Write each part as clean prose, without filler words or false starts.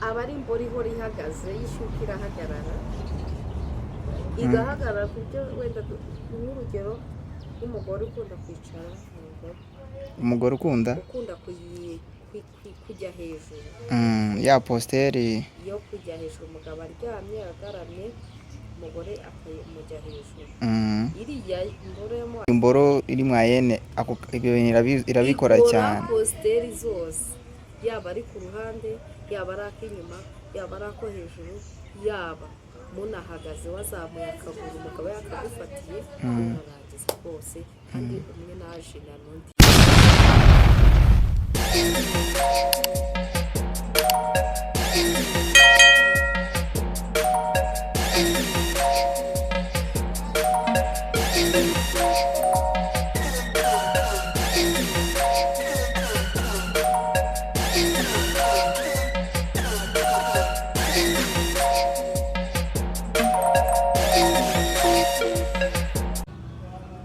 Aba ari imboro ihora ihagaze y'ishyuka, irahagarara, igahagarara ku buryo wenda nk'urugero nk'umugore ukunda kwicara mu ngoro. Umugore ukunda Ukunda kujya hejuru. Ya posture. Yo kujya hejuru, umugabo aryamye agaramye, umugore akamujya hejuru. Iriya imboro yo mo Imboro iri moyenne ako ibyo bintu irabikora Ikora cyane. Posture zose, yaba ari ku ruhande, yaba ari ak'inyuma, yaba ari ako hejuru, yaba munahagaze wazamuye akaguru, umugabo yakagufatiye, ukarangiza rwose kandi umwe najina n'undi.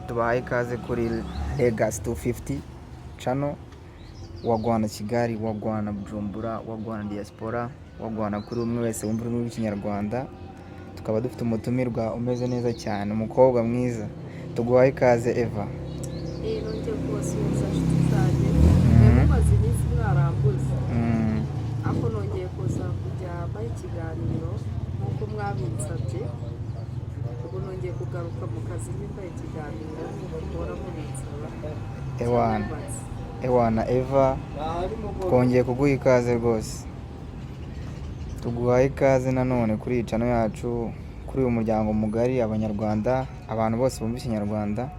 Tubahaye ikaze kuri Legacy 250 channel. Wagwana Kigali, wagwana Bujumbura, wagwana diaspora, wagwana kuri umwe wese wumva ururimi rw'Ikinyarwanda. Tukaba dufite umutumirwa umeze neza cyane, umukobwa mwiza. Tuguhaye ikaze, Eva. Nongeye kubasuhuza, nshuti zanjye. Mumaze iminsi mwarambuze, ariko nongeye kuza kujya mbaha ikiganiro nk'uko mwabinsabye. Ubu nongeye kugaruka mu kazi mbaha ikiganiro nk'uko muhora mubinsaba. Ewana. Cyubatse. Ewana Eva, twongeye kuguha ikaze rwose. Tuguhaye ikaze nanone kuri iyi channel yacu, kuri uyu muryango mugari, Abanyarwanda, abantu bose bumva Ikinyarwanda.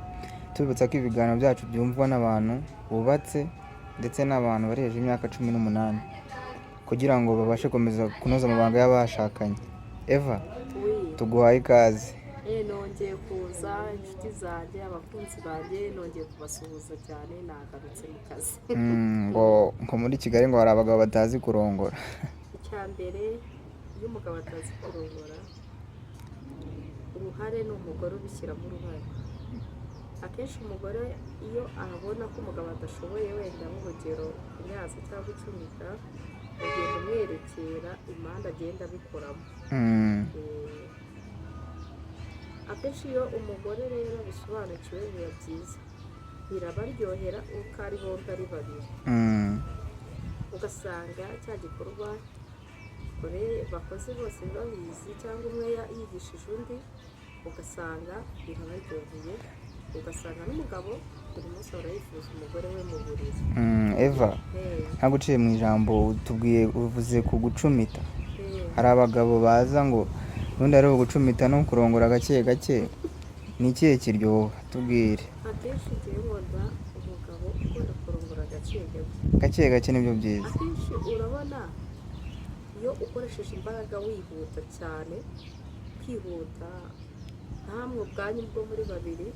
Tubibutsa ko ibiganiro byacu byumvwa n'abantu bubatse ndetse n'abantu bari hejuru y'imyaka 18, kugira ngo babashe gukomeza kunoza amabanga y'abashakanye. Eva, Oui. tuguhaye ikaze. Nongeye kuza, inshuti zanjye, abakunzi banjye, nongeye kubasuhuza cyane, nagarutse mu kazi. Ngo muri Kigali ngo hari abagabo batazi kurongora. Icya mbere, iyo umugabo atazi kurongora, uruhare ni umugore ubishyiramo uruhare. Akenshi umugore iyo abona ko umugabo adashoboye, wenda nk'urugero kunyaza cyangwa gucumita, agenda umwerekera impande agenda abikoramo. Akenshi iyo umugore rero abisobanukiwe biba byiza, birabaryohera uko ari bombi, ari babiri. Ugasanga cya gikorwa bakoze bose babizi, cyangwa umwe yigishije undi, ugasanga birabaryoheye, ugasanga n'umugabo buri munsi ahora yifuza umugore we mu buriri. Eva, ntabwo uciye mu ijambo, tubwiye, uvuze ku gucumita. Hari abagabo baza ngo ubundi ari ugucumita no kurongora gake gake, ni ikihe kiryoha? Tubwire. Akenshi ngewe nkunda umugabo ukunda kurongora gake gake. Gake gake nibyo byiza. Akenshi urabona iyo ukoresheje imbaraga wihuta cyane, kwihuta, ntamwe ubwanyu bwo muri babiri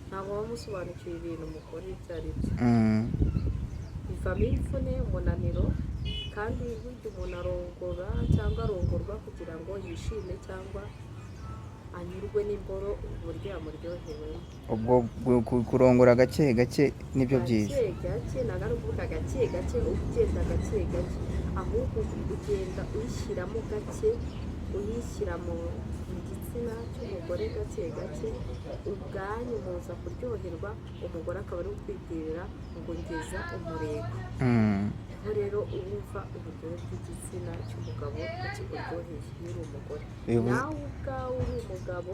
ntabwo muba musobanukiwe ibintu mukora ibyo ari byo. Bivamo imvune, umunaniro, kandi burya umuntu arongora cyangwa arongorwa kugira ngo yishime cyangwa anyurwe n'imboro uburyo yamuryohewemo. Ubwo kurongora gake gake nibyo byiza. Gake gake ntabwo ari ukuvuga gake gake ugenda gake gake, ahubwo ugenda uyishyiramo gake, uyishyira mu gitsina cy'umugore gake gake, ubwanyu muza kuryoherwa, umugore akaba ari kwibwirira ngo ngeza umurego. Aho rero wumva uburyohe bw'igitsina cy'umugabo kikuryoheye iyo uri umugore. Nawe ubwawe uri umugabo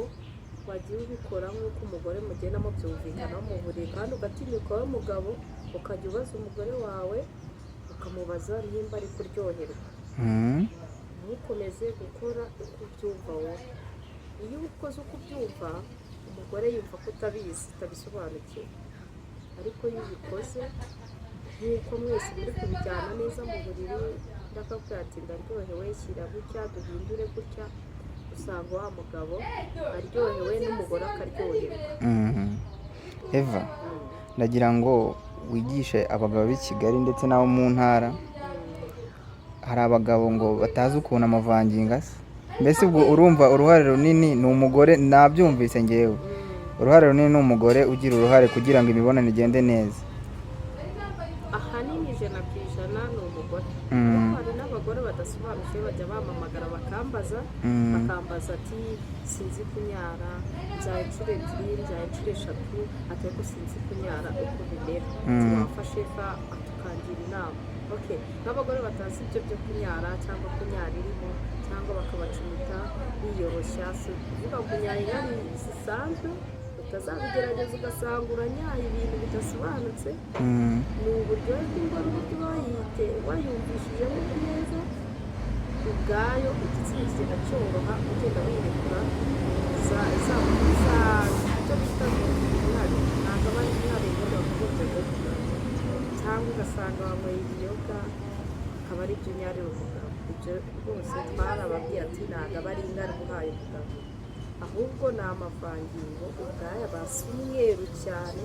wagiye ubikora nk'uko umugore mugenda mubyumvikanaho mu buriri, kandi ugatinyuka wowe mugabo ukajya ubaza umugore wawe, ukamubaza nimba ari kuryoherwa. Ntukomeze gukora uko ubyumva wowe. Iyo ukoze uko ubyumva, umugore yumva ko utabizi, utabisobanukiwe, ariko iyo ubikoze nk'uko mwese muri kubijyana neza mu buriri, ndakabwira ati ndaryohewe, shyira gutya, duhindure gutya, usanga wa mugabo aryohewe n'umugore akaryoherwa. Eva, ndagira ngo wigishe abagabo b'i Kigali ndetse n'abo mu ntara. Hari abagabo ngo batazi ukuntu amavangingo asa. Mbese ubwo urumva uruhare runini ni umugore? Nabyumvise ngewe, uruhare runini ni umugore ugira uruhare kugira ngo imibonano igende neza. Ahanini 100% ni umugore, ariko hari n'abagabo. N'abagore badasobanukiwe bajya bampamagara bakambaza, bakambaza ati: "Sinzi kunyara, mbyaye inshuro ebyiri, mbyaye inshuro eshatu, ati ariko sinzi kunyara uko bimera." Wafashe fa tukangira inama. Okay, n'abagore batazi ibyo byo kunyara cyangwa kunyara irimo cyangwa bakabacumita biyoroshya, si ukuvuga kunyara inkari zisanzwe, utazabigerageza ugasanga uranyaye ibintu bidasobanutse. Ni uburyohe bw'ingoro, uburyo wayite wayumvishijemo neza, ubwayo igitsina kigenda cyoroha, ugenda wirekura za za za icyo bita ngo inkari, ntabwo aba ari inkari ubundi bakagombye kuvuga, cyangwa ugasanga wanyweye ibiyoga akaba ari byo unyarira umugabo. Ibyo rwose twarababwiye ati ntabwo aba ari inkari uhaye umugabo, ahubwo ni amavangingo ubwayo aba asa umweru cyane,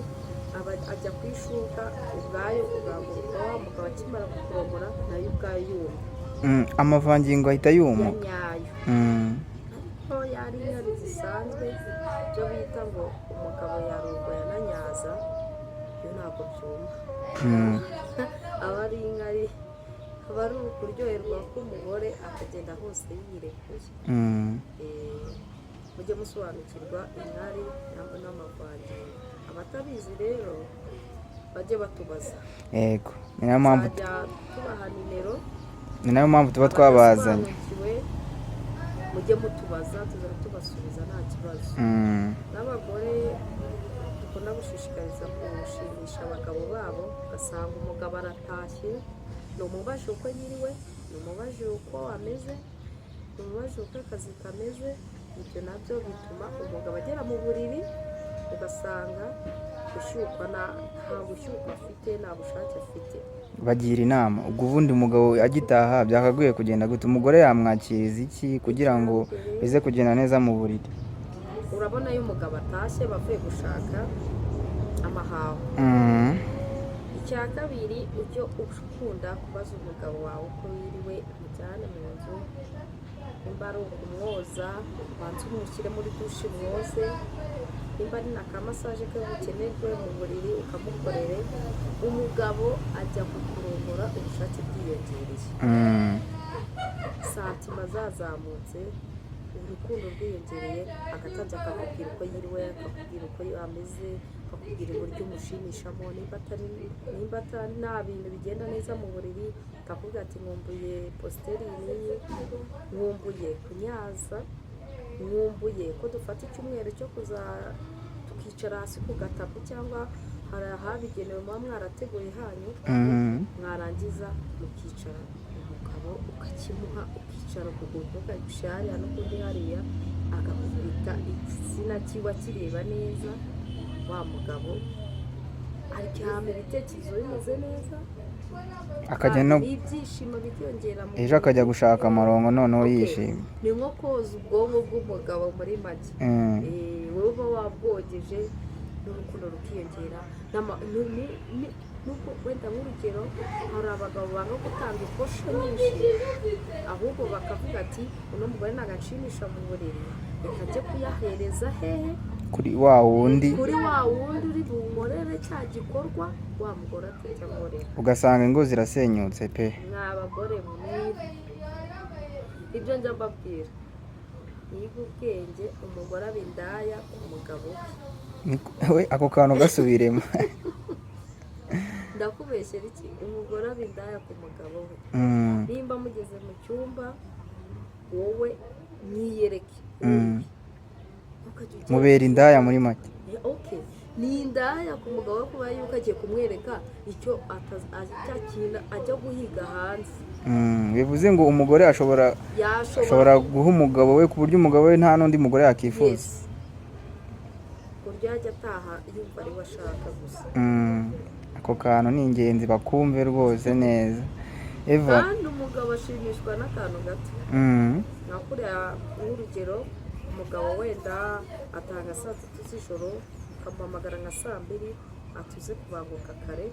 aba ajya ku ishuka ubwayo, ugahaguruka wa mugabo akimara kukurongora nayo ubwayo yumva. Amavangingo ahita ya yumuka. Nyayo. Ariko yari inkari zisanzwe, ibyo bita ngo umugabo yarongoye ananyaza, yo ntabwo byuma. Aba ari inkari, aba ari ukuryoherwa k'umugore, akagenda hose yirekuye. Mujye musobanukirwa inkari n'amavangingo. Abatabizi rero bajye batubaza. Yego, ni nayo mpamvu Tuzajya tubaha nimero. Ni nayo mpamvu tuba twabazanye. Abadasobanukiwe mujye mutubaza, tuzajya tubasubiza nta kibazo. N'abagore dukunda gushishikariza gushimisha abagabo babo, ugasanga umugabo aratashye, ntumubaje uko yiriwe, ntumubaje uko ameze, ntumubaje uko akazi kameze. Ibyo nabyo bituma umugabo agera mu buriri ugasanga gushyukwa nta gushyukwa afite, nta bushake afite. Bagira inama. Ubwo ubundi umugabo agitaha byakagwiye kugenda gute? Umugore yamwakiriza iki kugira ngo bize kugenda neza mu buriri? Urabona iyo umugabo atashye bavuye gushaka amahaho, icya kabiri ujye ukunda kubaza umugabo wawe uko wiriwe, umujyane mu nzu, nimba ari ukumwoza ubanze umushyire muri douche mwoze, nimba ari na ka massage ke bukenerwe mu buriri ukamukorere. Umugabo ajya kukurongora ubushake bwiyongereye, sentiments zazamutse, urukundo rwiyongereye, agatangira akakubwira uko yiriwe, akakubwira uko ameze, akakubwira uburyo umushimishamo. Nimba atari nta bintu bigenda neza mu buriri, akakubwira ati: "Nkumbuye posture iyi n'iyi, nkumbuye kunyaza, nkumbuye ko dufata icyumweru cyo kuza tukicara hasi ku gatapi," cyangwa hari ahabigenewe muba mwarateguye hanyu, mwarangiza mukicara, umugabo ukakimuha, ukicara ukuguru ukagushyira hariya n'ukundi hariya, agakubita igitsina kiba kireba neza. Wa mugabo aryama ibitekerezo bimeze neza. Akajya no n'ibyishimo bikiyongera mu ejo akajya gushaka amarongo noneho Okay. yishimye. Ni nko koza ubwonko bw'umugabo muri make. Wowe uba wabwogeje n'urukundo rukiyongera. Nubwo wenda nk'urugero hari abagabo banga gutanga ikosho nyinshi, ahubwo bakavuga ati: "Uno mugore ntabwo anshimisha mu buriri, reka njye kuyahereza hehe?" Kuri wa wundi. Kuri wa wundi uri bunkorere cya gikorwa wa mugore atajya ankorera. Ugasanga ingo zirasenyutse pe. Mwa bagore mwire ibyo njya mbabwira, niga ubwenge, umugore aba indaya ku mugabo we. We ako kantu gasubiremo. Ndakubeshyera iki? Umugore aba indaya ku mugabo we. Nimba mugeze mu cyumba, wowe mwiyereke. Ntukajye ugenda. Mubera indaya muri make. Okay, ni indaya ku mugabo we kuba yuko agiye kumwereka icyo cya kintu ajya guhiga hanze. Bivuze ngo umugore ashobora yashobora ashobora guha umugabo we ku buryo umugabo we nta n'undi mugore yakifuza. Yes. Ku buryo yajya ataha yumva ariwe ashaka gusa. Ako kantu ni ingenzi, bakumve rwose neza, Eva. Kandi umugabo ashimishwa n'akantu gato. Nka kuriya nk'urugero umugabo wenda atanga saa 3 z'ijoro, ukamuhamagara nka saa 2, atuze kubanguka kare,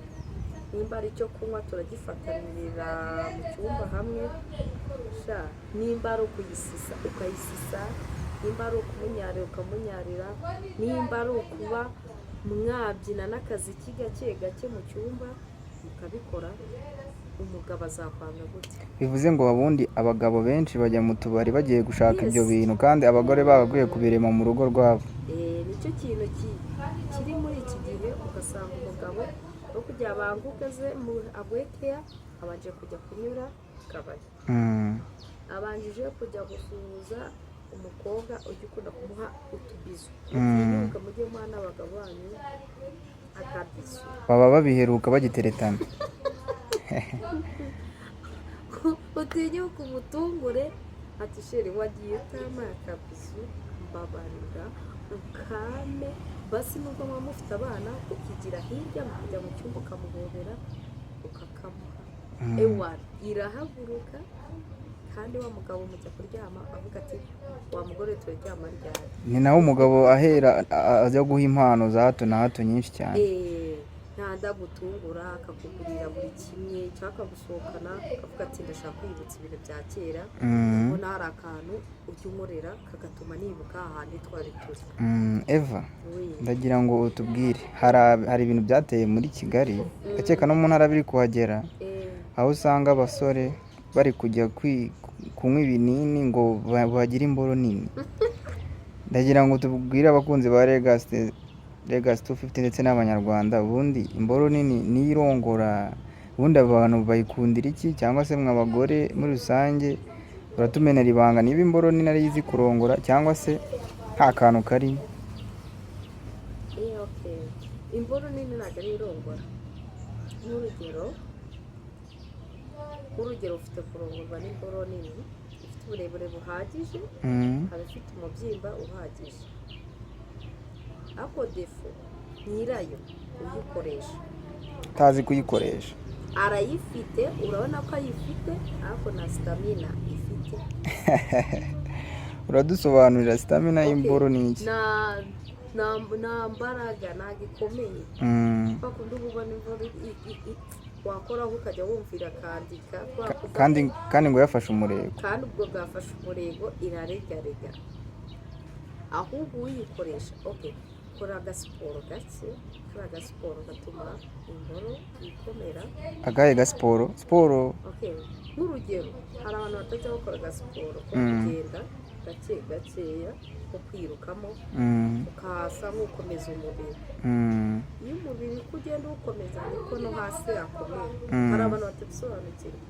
nimba ari icyo kunywa turagifatanirira mu cyumba hamwe sha, nimba ari ukuyisisa ukayisisa, nimba ari ukumunyarira ukamunyarira, nimba ari ukuba mwabyina n'akaziki gake gake mu cyumba mukabikora. Umugabo azakwanga gute? Bivuze ngo ubundi abagabo benshi bajya mu tubari bagiye gushaka ibyo Yes. bintu, kandi abagore bagakwiye kubirema mu rugo rwabo. Nicyo kintu kiri muri iki gihe. Ugasanga umugabo no kugira banguke aze mu aguhe keya, abanje kujya kunyura mu kabari, abanjije kujya gusuhuza umukobwa ujya ukunda kumuha utubizu. Mutinyuka mujye muha n'abagabo banyu akabizu. Baba babiheruka bagiteretana. Utinyuka umutungure ati: "Chéri, wagiye utampaye akabizu? Mbabarira ukame basi." Nubwo muba mufite abana, ukigira hirya mukajya mu cyumba, ukamuhobera, ukakamuha. Ewa, irahaguruka. Kandi wa mugabo mujya kuryama avuga ati: "Wa mugore, turaryama ryari?" Ni naho umugabo ahera ajya guha impano za hato na hato nyinshi cyane. Ntanda gutungura, akakugurira buri kimwe cyangwa akagusohokana, akavuga ati: "Ndashaka kwibutsa ibintu bya kera." Ubona hari akantu ujya unkorera kagatuma nibuka ahandi twari turi. Eva, We. ndagira ngo utubwire, hari ibintu byateye muri Kigali, ndakeka no mu ntara biri kuhagera, aho usanga abasore bari kujya kunywa ibinini ngo bagire imboro nini. Ndagira ngo tubwire abakunzi ba Legacy 250 ndetse n'Abanyarwanda, ubundi imboro nini niyo irongora? Ubundi abantu bayikundira iki? Cyangwa se mwe abagore muri rusange, uratumenera ibanga niba imboro nini ariyo izi kurongora cyangwa se nta kantu karimo. Okay. Imboro nini ntabwo ari irongora. Nk'urugero, ufite kurongorwa n'imboro nini ifite uburebure buhagije, ikaba ifite umubyimba uhagije, ariko défaut nyirayo uyikoresha utazi kuyikoresha. Arayifite, urabona ko ayifite, ariko nta stamina ifite. Uradusobanurira stamina y'imboro ni iki? Nta mbaraga, ntabwo ikomeye. Kwa kundi uba ubona imboro wakoraho ukajya wumvira akandika kwa kundi. Kandi ngo yafashe umurego. Kandi ubwo bwafashe umurego, iraregarega. Ahubwo uyikoresha, okay, kora agasiporo gake. Kariya agasiporo gatuma imboro ikomera. Agahe gasiporo? Siporo? Okay, nk'urugero, hari abantu batajya bakora agasiporo ko kugenda gake gakeya, ko kwirukamo, ukasa nk'ukomeza umubiri. Iyo umubiri uko ugenda uwukomeza, niko no hasi hakomera. Hari abantu batabisobanukirwa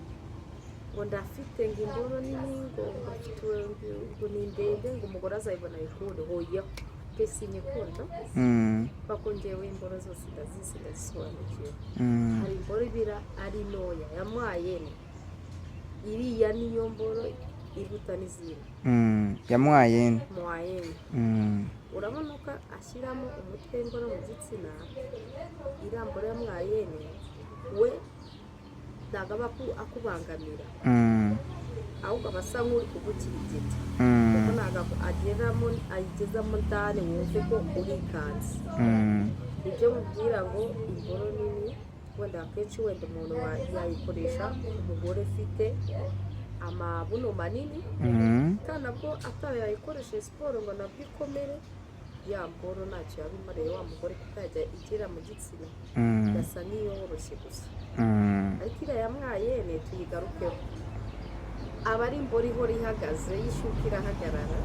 ngo ndafite ngo imboro nini, ngo mfite ngo ni ndende, ngo umugore azayibona ayikunde. Hoya pe, sinyikunda, kubera ko njyewe imboro zose ndazizi, ndazisobanukiwe. Hari imboro ibira ari ntoya ya moyenne, iriya niyo mboro iruta n'izindi. Ya moyenne. Moyenne. Urabona ko ashyiramo umutwe w'imboro mu gitsina, iriya mboro ya moyenne we ntabwo aba akubangamira, ahubwo aba asa nk'uri kugukirigita, kuko ntabwo ageramo, ayigezamo ndani wumve ko urikanze. Ibyo mubwira ngo imboro nini, wenda akenshi wenda umuntu yayikoresha umugore ufite amabuno manini, kandi nabwo ataba yayikoresheje siporo ngo nabwo ikomere, ya mboro ntacyo yaba imariye wa mugore, kuko yajya igera mu gitsina igasa nk'iyoroshye gusa. Ariko iriya ya moyenne, tuyigarukeho, aba ari imboro ihora ihagaze y'ishyuka, irahagarara,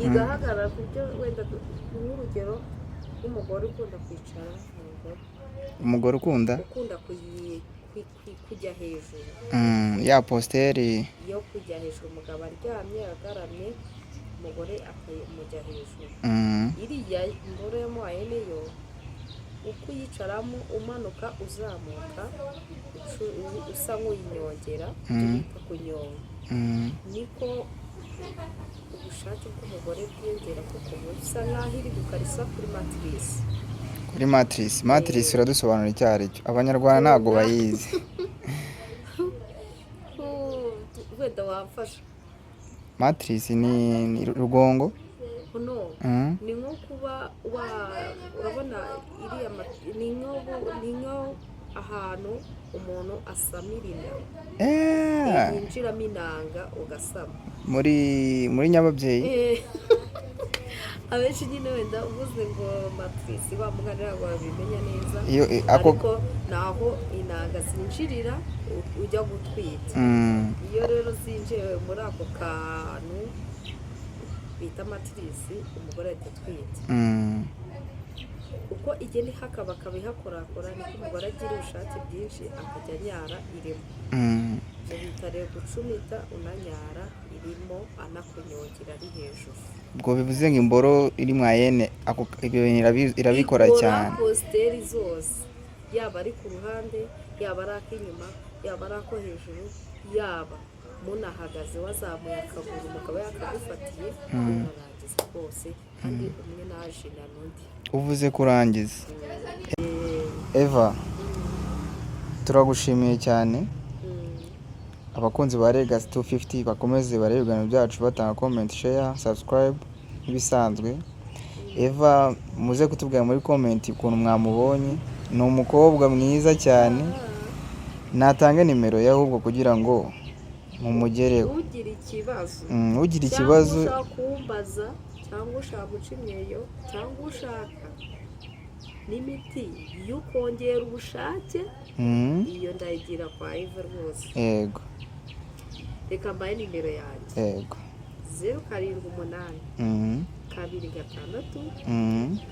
igahagarara ku buryo wenda nk'urugero nk'umugore ukunda kwicara mu ngoro. Umugore ukunda Ukunda kujya hejuru. Ya posture. Yo kujya hejuru, umugabo aryamye agaramye, umugore akamujya hejuru. Iriya mboro ya moyenne yo, uko uyicaramo umanuka uzamuka, usa nk'uyinyongera, ibyo bita kunyonga, niko ubushake bw'umugore bwiyongera, kuko busa nk'aho iri gukarisa kuri matrice. Kuri matrice. Matrice uradusobanura icyo ari cyo? Abanyarwanda ntabwo bayizi. Wenda wamfasha. Matrice ni rugongo. No. Ni nko kuba wa urabona iriya ni nko ahantu umuntu asamira inda, yinjiramo intanga ugasama. Muri nyababyeyi. Abenshi nyine wenda uvuze ngo matrice, wa mugani, ntabwo babimenya neza. Iyo ako Ariko ni aho intanga zinjirira ujya gutwita. Iyo rero zinjiye muri ako kantu bita matrice, umugore ahita atwita. Uko igenda ihakabakaba, ihakorakora, niko umugore agira ubushake bwinshi, akajya anyara irimo. Ibyo bita rero gucumita unanyara irimo, anakunyongera ari hejuru. Ubwo bivuze ngo imboro iri moyenne, ako ibyo bintu irabikora Ikora cyane. Posture zose, yaba ari ku ruhande, yaba ari ak'inyuma, yaba ari ako hejuru, yaba munahagaze wazamuye akaguru, umugabo yakagufatiye, urarangiza rwose, kandi umwe najina n'undi. Uvuze kurangiza, Eva, turagushimiye cyane. Abakunzi ba Legacy 250 bakomeze barebe ibiganiro byacu, batanga comment, share, subscribe nk'ibisanzwe. Eva, muze kutubwira muri comment ukuntu mwamubonye. Ni umukobwa mwiza cyane. Natange nimero ye ahubwo kugira ngo mumugereho. Ugira ikibazo Ugira cyangwa ikibazo ushaka kumbaza, cyangwa ushaka guca imyeyo, cyangwa ushaka n'imiti yo kongera ubushake, iyo ndayigira kwa Eva rwose. Reka mbaye nimero yanjye. 078 26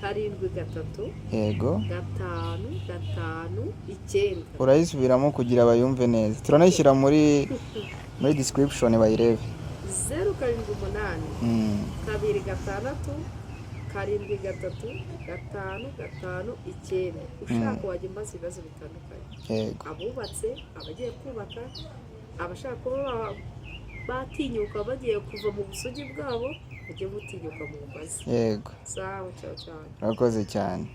73 559. Urayisubiramo kugira bayumve neza. Turanayishyira muri description bayirebe. 078 26 73 559. Ushaka wajya umbaza ibibazo bitandukanye. Abubatse, abagiye kubaka, abashaka kuba batinyuka bagiye kuva mu busugi bwabo, mujye mutinyuka mu mbazi. Sawa, ciao ciao. Urakoze cyane.